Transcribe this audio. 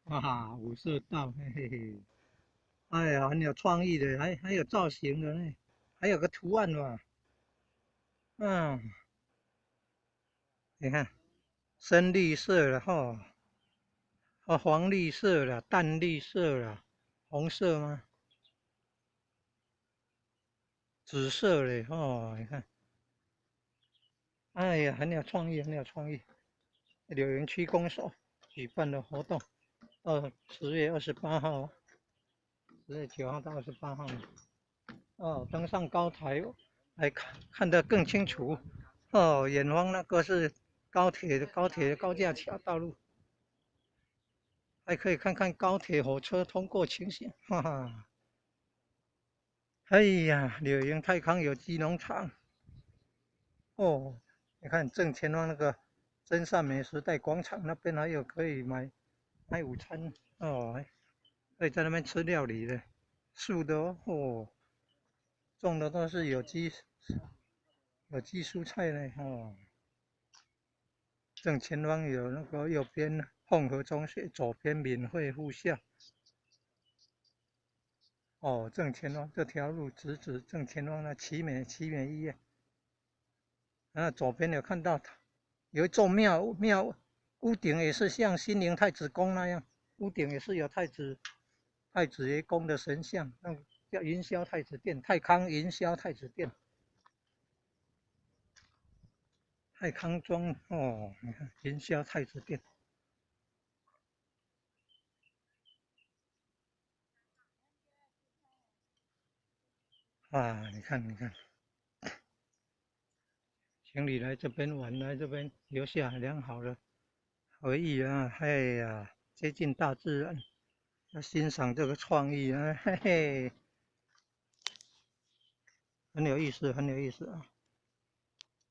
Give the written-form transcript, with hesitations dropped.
哇，五色道，嘿嘿嘿，哎呀，很有創意的，還有造型的呢，還有個圖案嘛，你看，深綠色的哈，哦，黃綠色的，淡綠色的，紅色嗎？紫色的哦，你看，哎呀，很有創意，很有創意。柳營區公所舉辦的活動，到10月28號，10月9號到28號。哦，登上高台來看，看得更清楚。哦，遠方那個是高鐵的高架橋道路，還可以看看高鐵火車通過情形，哈哈。哎呀，柳營泰康有機農場。哦，你看正前方那個真善美時代廣場那邊還有可以買午餐哦，可以在那邊吃料理的，素的哦，哦，種的都是有機蔬菜呢哦。正前方有那個右邊鳳和中學，左邊敏惠附校。哦，正前方這條路直直正前方那奇美醫院。啊，左邊有看到有一座廟，廟屋頂也是像新營太子宮那樣，屋頂也是有太子爺公的神像，那個叫雲霄太子殿，泰康雲霄太子殿，泰康莊哦，你看雲霄太子殿。啊，你看，你看，情侶來這邊玩，來這邊留下良好的回憶啊！哎呀，接近大自然，要欣賞這個創意啊，嘿嘿，很有意思，很有意思啊！